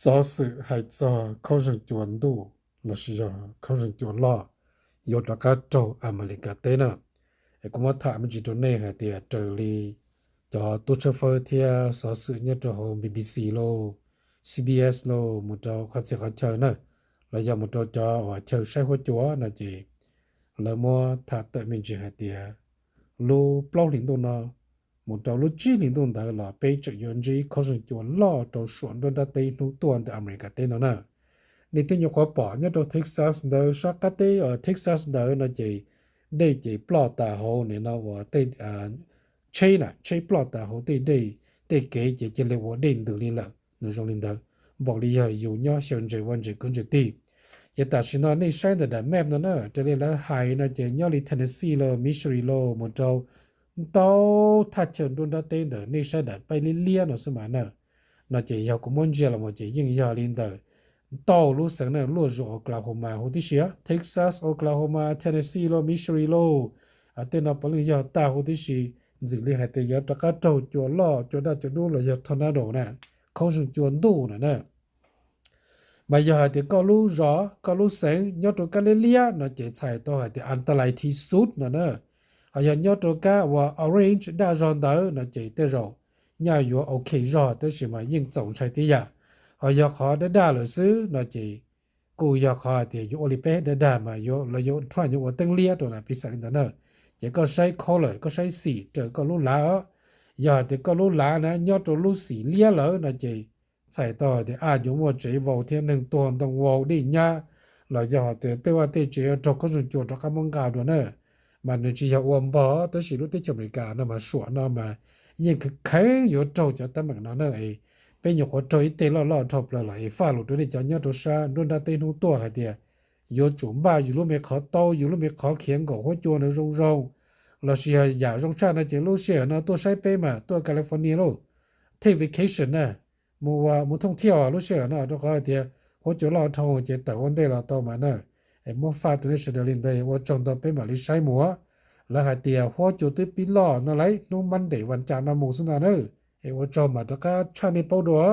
Xov xwm hais txog khaub zeeg cua ntuj lossis yog khaub zeeg cua loj yuav rov qab raug Amelikas teb na. Es kuv muab tham me ntsis rau nej hais tias raws li cov tub tshawb fawb thiab xov xwm nyob rau hauv B B C lauj, C B S lauj, mus rau qhov txhia qhov chaw na, los yog mus rau cov uas chaw saib huab cua no ces lawv muab tham tawm me ntsis hais tias lub plaub hlis ntuj no mus rau lub tsib hlis ntuj ntawd los peb tseem yuav ntsib khaub zeeg cua loj rau suam nruab nrab teb hnub tuaj ntawm Amelikas teb no na. Nej twb nyuam qhuav pom nyob rau Texas ntawd, sab qab teb Texas ntawd no ces dej ces ploj tas hauv no uas tej tsheb na, tsheb ploj tas hauv tej dej, tej kev ces cia li ua dej ntws li lawm. Nws zoo li ntawd, npaum li yog yus nyob xyaw ntses ua ntses kwv ntses tij. Ces tam sim no nej saib ntawm daim map no na, raws li lawv hais no ces nyob li Tennessee los Missouri los mus rau ntau thaj chaw nruab nrab teb ntawm nej saib daim paib liab liab no xwb mas na, no ces yog kuv muab ntsia los mus ces yeej yog li ntawm ntau lub xeev na, luaj zus Oklahoma huv tib si, Texas, Oklahoma, Tennessee los Missouri los, tej no puav leej yog tag huv tib si. Ntxim li hais tias yuav rov qab raug cua loj cua daj cua dub los yog tornado na, khaub zeeg cua ntuj na na. Mas yog hais tias koj lub zos koj lub xeev nyob rau kab liab liab no ces txhais tau hais tias antalais thib xub no na. Ho yog nyob rau kab uas orange daj zog ntawd no ces tej zaum nyaj yuav ok zog tab sis mas yeej txaus ntshai tib yam. Ho yog qhov daj daj lawm xwb no ces kuj yog qhov hais tias yuav ua li peb daj daj mas yuav, lawv yuav try yuav ua teeb liab rau na, piv xam li ntawd na. Ces koj saib color, koj saib xim raws koj lub lav os. Yog hais tias koj lub lav na nyob rau lub xim liab lawm no ces txhais tau hais tias a yuav muaj tsev vau thiab neeg tuag ntoo vau dej nyab, los yog hais tias tej vaj tej tsev yuav raug khaub zeeg cua rov qab muab nqa dua na. Mas nws tsis yog ua npog tab sis lub teb chaws Amelikas no mas suam no mas yeej kheev kheev yuav raug cov teeb meem no na. Peb nyuam qhuav raug ib teg loj loj dhau plaws los es faj lus rau nej cov nyob rau sab nruab nrab teb hnub tuaj hais tias yuav tsum npaj yus lub me qhov taub, yus lub me qhov khiav nkaum huab cua ntawd zoo zoo, lossis yog yam zoo tshaj no ces lub sij hawm no tuaj saib peb mas tuaj California lauj, take vacation na, mus ua, mus thooj thiaj lub sij hawm no rau qhov hais tias huab cua loj dhau ces tawm ua ntej los tau mas na. Es muab faj rau nej sawv daws li ntawd, ua tsaug ntau, peb mam li saib mus. Lawv hais tias huab cua twb pib loj no lauj, hnub Monday vas cas no mus xwb ntag na. Es ua tsaug, mam rov qab tshaj nej paub dua.